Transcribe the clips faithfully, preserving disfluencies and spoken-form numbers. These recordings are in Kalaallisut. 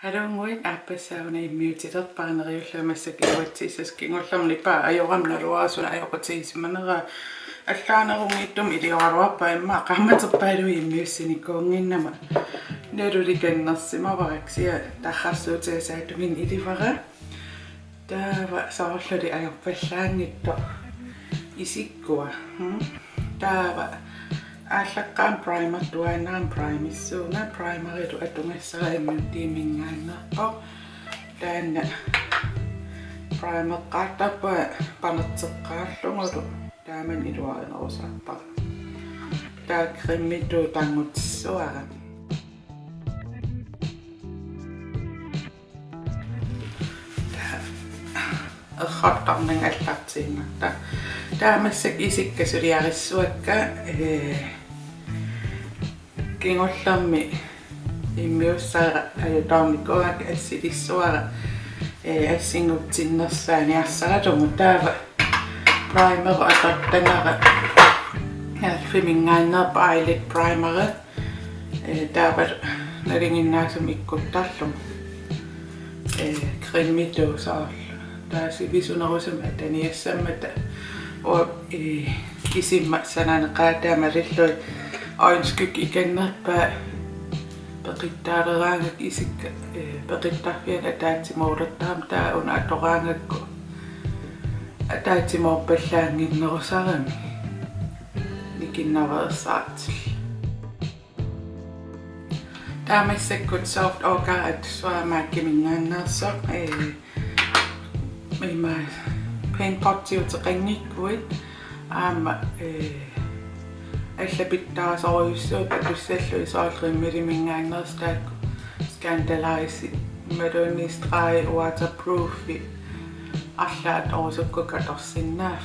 Haluu, aappassaa una immiutilerpara neriullunga massakkut iluatsissasoq. Kingullermi nipaa ajorama naluara suna ajoqutigisimanera. Allaanerunngitsumik ilioraluarpara immaqa qaammaterpaaluit immiussinikuunnginnama. Nalulikannersimavara kisianni tarrarsuutigassaatunginni ilivara. Taava soorluli ajorpallaanngitsoq isikkua. Hmm? Taava aallaqqaammut primertuaannarama primissuunga, primeritut atugassara M U D-minngaanneerpoq. Taanna primeqqaartarpunga panerteqqaarlugulu, taamani iluarinerusarpara. Taava cremitut tanngutissuara. Errortarnanga allartiinnarta. Taava massakkut isikka suliarissavakka, ee, kingullermi immiussara ajutoornikuugakku assilissavara, ee, assingutinnersaaniarsaralugu. Taava primer atortagara e.l.f.-iminngaanneerpoq eyelid primeri. Ee, taava nalinginnaasumik ikkuttarlugu. Ee, cremitut soorlu. Taava sivisunerusumik ataniassammata. Uanga, ee, isima sananeqaataa malillugit øjenskygge ikannerpaaq peqittaaleraangakku isikka, ee, peqittarfianni ataatsimoortarama, taava una atoraangakku ataatsimoorpallaannginnerusarami. Nikinnaveersaartillugu. Taava massakkut Soft Ochre atussuara MAC-iminngaanneersoq, ee, ima Paint Pot-iuteqanngikkuit aamma, ee, alla pitsaasorujussuupput atussallugit, soorlu Rimmel-iminngaanneersut taakku Scandaleyes imaluunniit Stray Waterproof-i arlaat atorusukkukku atorsinnaavat.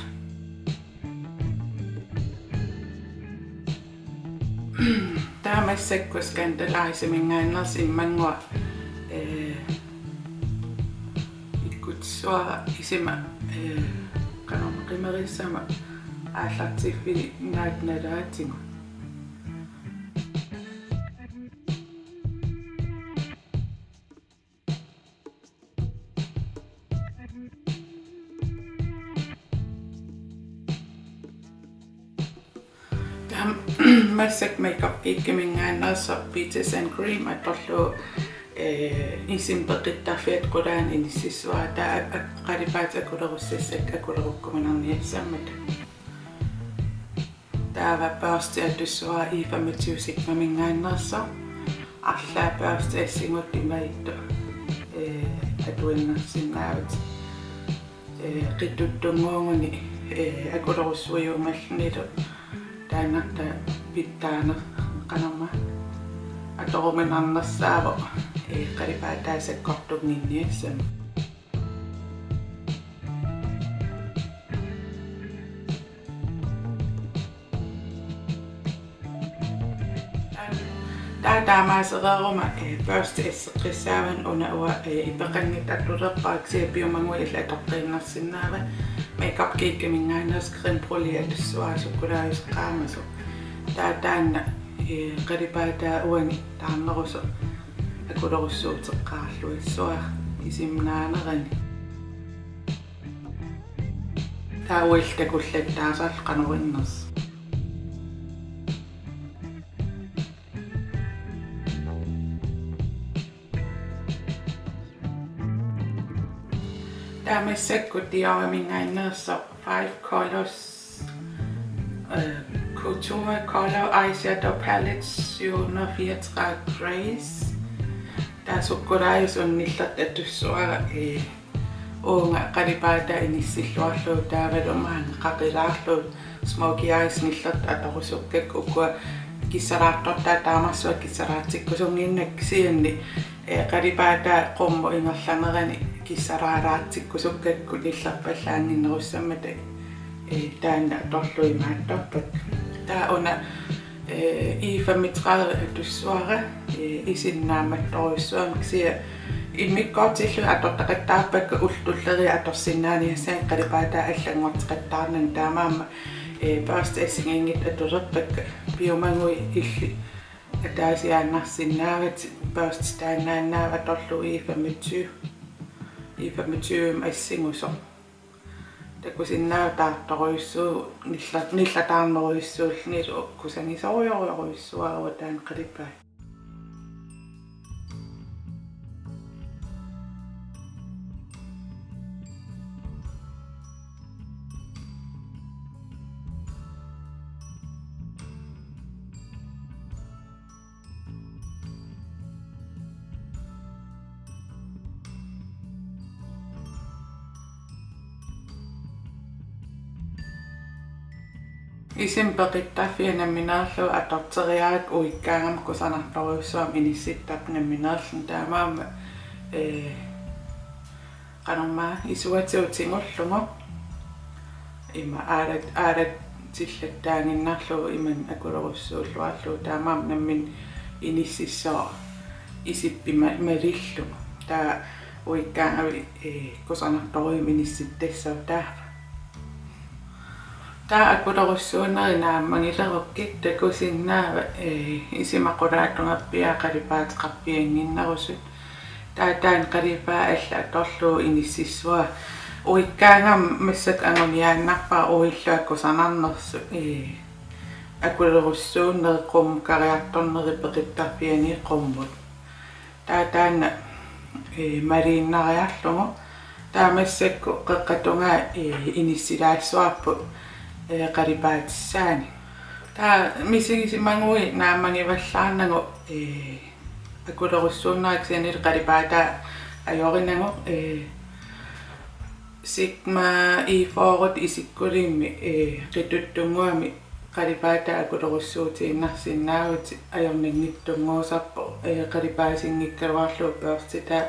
Taava massakkut Scandaleyes-iminngaanneersoq immannguaq, ee, ikkutissuara isima, ee, qanormaa qimerissama aallartiffiginnaatit nalaatigut. Taava massakkut Makeup Geek-iminngaanneersoq Peaches and Cream atorlugu, ee, isima peqittarfiata qulaani inississavara, taava a-, a-, qalipaatit akulerussassakka akulerukkuminarniassammata. Taava børsti atussuara E femogtyve Sigmaminngaanneersoq. Arlaat børsti assingutit imaattoq, ee, atuinnarsinnaavatit. Ee, qituttunnguuguni, ee, akulerussuiumallunilu taannartaa pitsaaneq qanormaa atoruminarnersaavoq, ee, qalipaataa sakkortunnginniassammat. Taava taamaasereeruma, ee, børsti asseqqissaavani una uanga, ee, ipeqanngitsoq atulerpara kisianni piumaguit illit atoqqiinnarsinnaavat. Makeup Geek-iminngaanneersoq Crème Brûlée atussuara sukkulaajusaq qaamasoq. Taava taanna, ee, qalipaataa uani taarnerusoq akulerussuuteqqaarluassavara isima naanerani. Taava uillu takullattaasarlugu qanoq innersoq. Taava massakkut Dioriminngaanneersoq Five Colors, eh, Couture Color Eyeshadow Palette syv hundrede og fireogtredive Grace. Taava sukkulaajusaq una nillertoq atussuara, eh, uunga qalipaataa inissilluarlugu taavalu maanga qaqilaarlugu smoky eyes nillertoq atorusukkakku, ukua kissalaartortaat taamarsuaq kissalaartikkusunnginnakku, kisianni, eh, qalipaataa qummut ingerlanerani kissalaartikkusukkakku nillerpallaannginnerussammata, eh, taanna atorlugu imaattorpakka. Taava una eh, E femogtredive atussuara, eh, isinnaammattorujussuarmik, kisianni immikkoortillugit atortaqattaarpakka ullut tulleriit atorsinnaaniassagiga qalipaataa allanngorteqattaarnani, taamaammat, eh, børsti assigiinngitsut atulerpakka piumaguit illit Ataasiaannarsinnaavatit børstitaannaannaavoq atorlugu E femogtyve. E femogtyve assingusoq. Takusinnaavat taartorujussuuvoq, nilla-, nillataarnerujussuullunilu kusagisorujorujussuuara taanna qalipaat. Isima peqittarfia nammineerlugu atorteriarakku uikkaangama kusanartorujussuarmik inissittarpoq nammineerluni, taamaammat, ee, qanormaa isuatigut tigullugu ima aalat-, aalatillaaginnarlugu imannak akulerussuulluarlugu, taamaammat nammineq inississooq isip ima-, imalillugu. Taava uikkaangavit, ee, kusanartorujussuarmik inissittassaaq taava. Taava akulerussuunerit naammagilerukkit takusinnaavat, ee, isima qulaatungerpiaat qalipaateqarfiannginnerusut. Taava taanna qalipaat alla atorlugu inississavara. Uikkaangama massakkut anguniaannarpara uilluat kusanarnersut, ee, akulerussuunerit qummukariartornerit peqittarfianni qummut. Taava taanna, ee, maliinnariarlugu. Taava massakkut qeqqata tungaa, ee, inissilaassavara, ee, qalipaatissaanik. Taava misigisimaguit naammagivallaarnagu, ee, akulerussuunnerat kisianni qalipaataa ajorinagu, ee, Sigma E fyrre isikkulimmik, ee, qituttunnguamik qalipaataa akulerussuutiinnarsinnaavatit ajornanngitsunnguusarpoq, ee, qalipaasinngikkaluarlugu børstitaa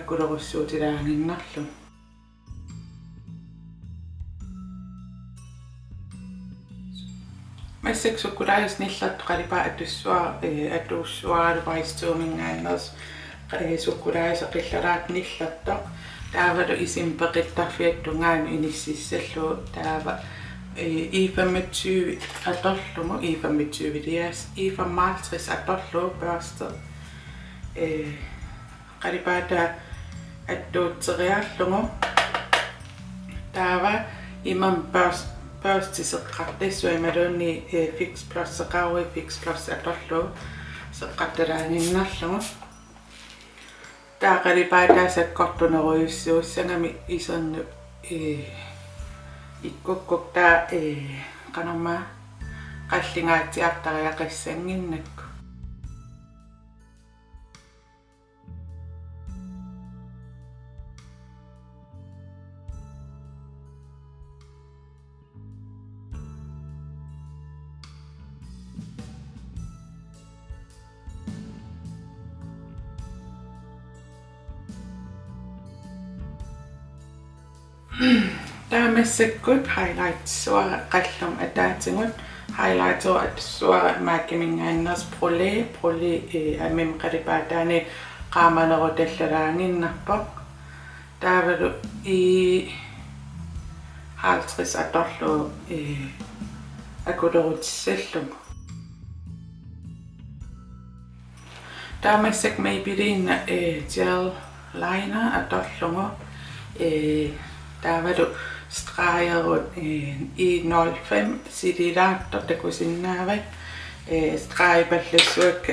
akulerussuutilaaginnarlugu. Massakkut sukkulaajusaq nillertoq qalipaat atussavara, ee, atussavara Wise two-minngaanneersoq, ee, sukkulaajusaq qillaraat nillertoq. Taavalu isima peqittarfiata tungaanut inississallugu taava, ee, E femogtyve atorlugu, E femogtyve, E femoghalvtreds atorlugu børste, ee, qalipaataa attuutseriarlugu. Taava imam børs-, børsti seqqartassavara imaluunniit, ee, Fix Plus seqaruit Fix Plus atorlugu seqqartalaaginnarlugu. Taava qalipaataa sakkortunerujussuussagami isernut, ee, ikkukkukku taava, ee, qanormaa qallingaatsiartariaqassannginnakku. Taava massakkut highlightissavara qalluma ataatigut. Highlighterup atussavara MAC-iminngaanneersoq Brulé, Brulé, ee, amima qalipaataani qaamanerutallalaaginnarpoq. Taavalu E halvtreds atorlugu, ee, akulerutissallugu. Taava massakkut Maybelline, ee, gel liner atorlugu, ee, taavalu stregerut, ee, E nul fem sililaartoq takusinnaavat, ee, stregipallassavakka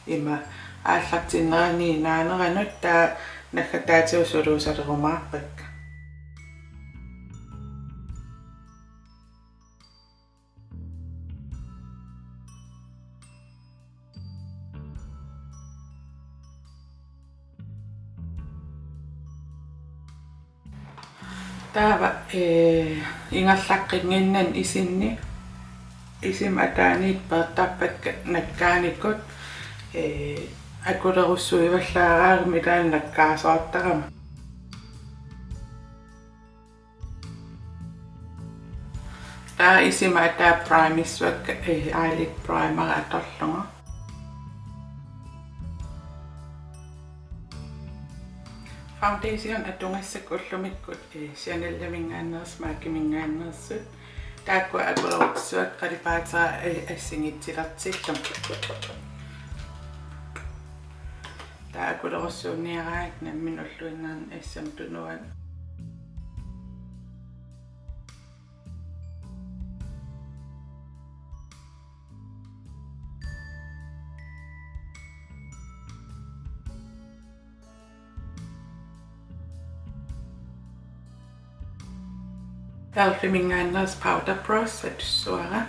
ima aallartinnerani naaneranut, taava naggataatigut suluusalerumaarpakka. Taava, ee, ingerlaqqinnginnani isinni, isima ataaniittut peertarpakka nakkaanikkut, ee, akulerussuivallaaraangama ilaanni nakkaasoortarama. Taava isima ataa primissavakka, ee, eyelid primer atorlugu. Foundation atugassakka ullumikkut, ee, Chaneliminngaanneersut, MAC-iminngaanneersut. Taakkua akulerutissavakka qalipaatera, ee, assigiitsilertillugu. Akulerussuunniaraanni nammineq ulluinnarni assammik tunuani. Elfiminngaanneersoq powder brush atussuara.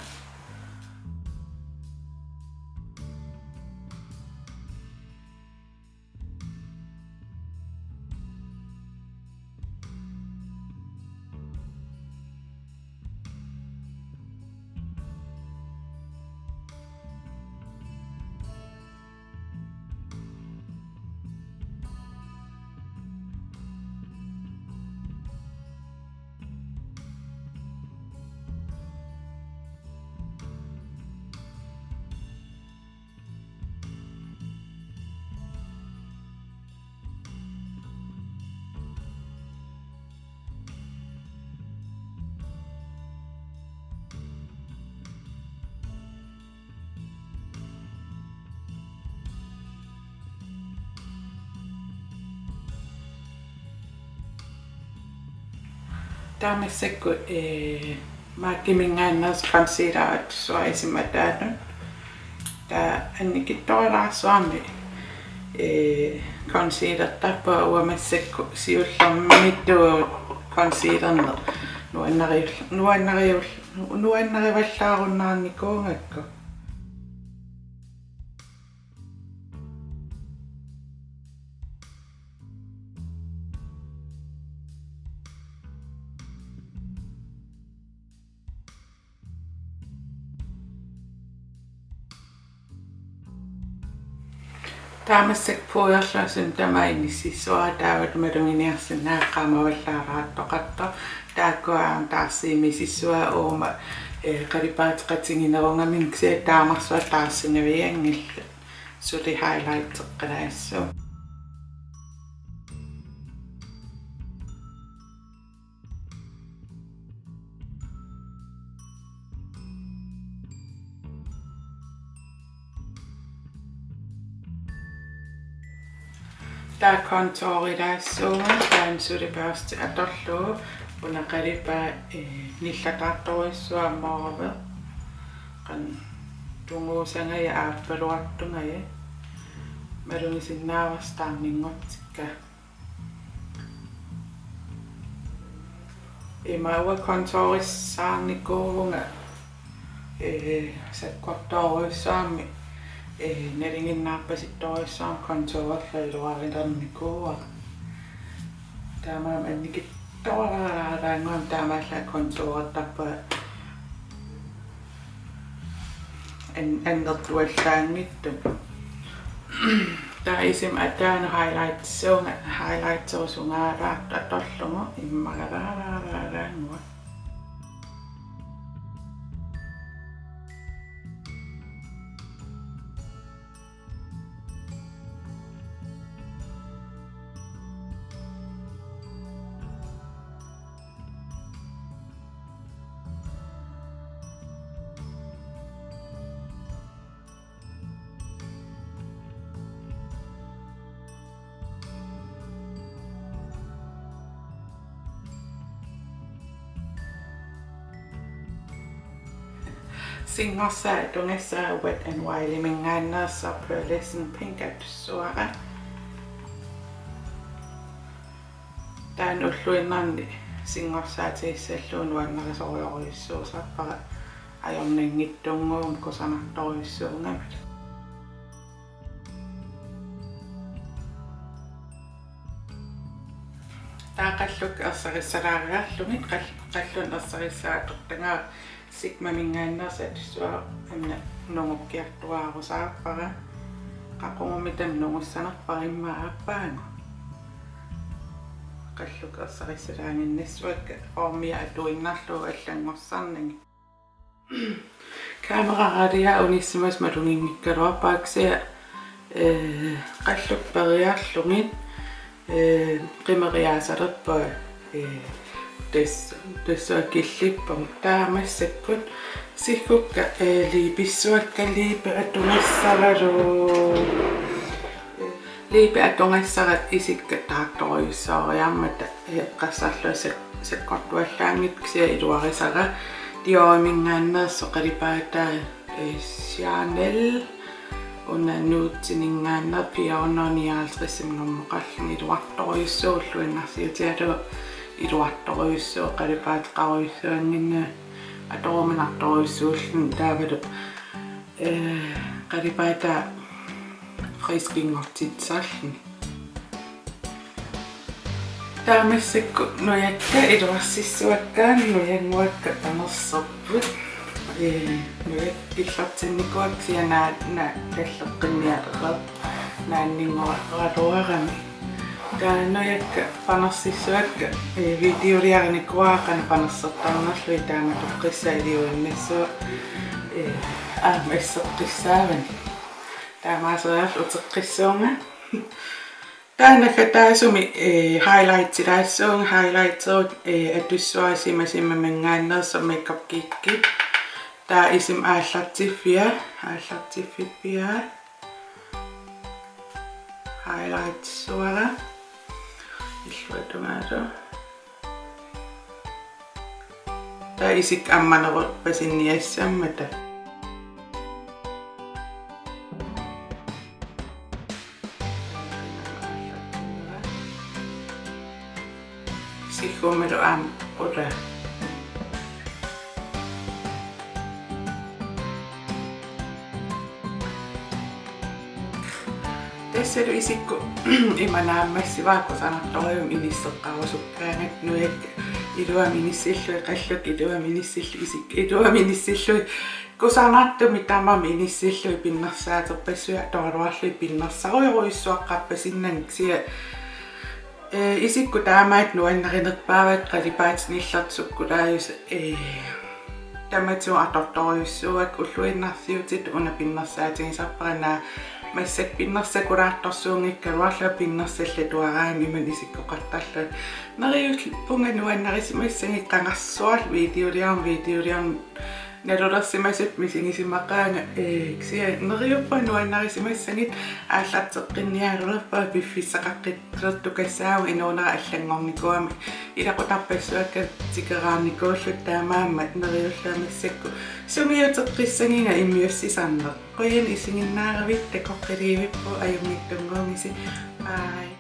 Taava massakkut, eh, MAC-iminngaanneersoq concealer atussuara isima ataanut. Taava annikitsuararsuarmik, eh, concealertarpunga, uanga massakkut siullermitut concealerneq nuannariul-, nuannariul-, nuannarivallaarunnaarnikuugakku. Taava massakkut puujarluasun tamaani inississuara, taava maluginiarsinnaavat qaamavallaalaartoqartoq. Taakkua aamma taarsiimisissuara uuma, eh, qalipaateqatiginerugamik, kisianni taamarsuaq taarsinavianngillat. Suli highlighteqqalaassuunga. Taava contourilaassuunga, taanna suli børsti atorlugu una qalipaat, eh, nillataartorujussuara, mauve. Qanoq tunguusangaja, aappaluartungaja. Malugisinnaavarsi taarninngortikka. Ima uanga contourissaarnikuuvunga, eh, sakkortoorujussuarmik, eh, nalinginnaarpasittorujussuarmik contourilluarilernikuuara. Taamaammat annikitsuararaannguamik taamaallaat contourittarpunga. An-, annertuallaanngitsumik. Taava isima ataanut highlightsuunga, highlighterusungaalaartoq atorlugu immaqalaalaalaannguaq. Singorsaatungassara Wet n Wild-iminngaanneersoq Pearlescent Pink atussuara. Taanna ulluinnarni singorsaatigissalluni nuannarisorujorujussuusarpara, ajornanngitsunnguamik kusanartorujussuugamik. Taava qallukka ersarissalaariarlugit, qall-, qallunut ersarissaat atortagara Sigmaminngaanneersoq atussuara, aamma nungukkiartuaarusaarpara. Qaqugumita nungussanerpara immaqa aappaagu. Qallukka ersarissalaaginnassuakka, ormia atuinnarlugu allanngorsarnagit. Kamera radiaa unissimas maluginngikkaluarpara, kisianni, eh, qallukka periarlugit, eh, qimeriaasalerpunga, eh, tas-, tassunga killippunga. Taava massakkut siggukka, eh, liipissuakka, liipi atugassaralu. Eh, Liipi atugassara isikka taartorujussuariarmata eqqarsarlunga sak-, sakkortuallaanngitsoq, kisianni iluarisara Dioriminngaanneersoq qalipaataa, eh, Chanel, una Nude-iminngaanneersoq, fire hundrede nioghalvtreds normeqarluni. Iluartorujussuuvoq, ulluinnarsiutigalugu iluartorujussuuvoq, qalipaateqarujussuannginnami atoruminartorujussuulluni taavalu, eh, qalipaataa friskinngortitsisarluni. Taava massakkut nujakka iluarsissuakka, nujannguakka panerserput. Ee, nujakka killartinnikuuakka, kisianni naak, naak talleqqinnialerpoq naanninngoraraluarami. Taava nujakka panersissuakka, ee, videoliarinikuuara qanoq panersertarnerlugit, taama toqqissaq iliuinnassua, ee, aamma asseqqissaavani. Taamaaseriarlugu uteqqissuunga. Taanna kataasumi, eh, highlightilaassuunga, highlighterit, eh, atussuara Shimma Shimmaminngaanneersoq Makeup Geekip. Taava isima aallartiffia, aallartiffippia. Highlightissavara. Illuatungaalu. Taava isikka ammanerusut pasinniassammata. Siggummilu aamma qulaa. Tassalu isikku ima naammassivara kusanartorujummik inisseqqarusukkaangakkit, nujakka iluamik inissillugit, qallukka iluamik inissillugit, isikka iluamik inissillugit, kusanartumik tamarmik inissillugit, pinnersaaterpassuit atoraluarlugit pinnersarujorujussuaqqarpasinnagu, kisianni, eh, isikku taamaattut nuannarinerpaavakka qalipaatit nillertut sukkulaajusut, eh, tamatigut atortorujussuuakka, ulluinnarsiutitut una pinnersaatigisarpara, naak massakkut pinnersakulaartorsuunngikkaluarlunga pinnersallatuaraangama imannak isikkoqartarlunga. Neriuppunga nuannarisimassagit, qangarsuarli videoliorn-, videoliorn-, nalulersimasutut misigisimaqaanga, ee, kisianni neriuppunga nuannarisimassagit, aallarteqqinnialerpunga, piffissaqaqqittulertukassaagut, inuunera allanngornikuugami, ilaqutarpassuakka tikeraarnikuullutik, taamaammat neriullunga massakkut sungiuteqqissagiga immiussisarneq. Qujan isiginnaaravit, takoqqiliivippugut, ajunngitsunnguugisi. Bye.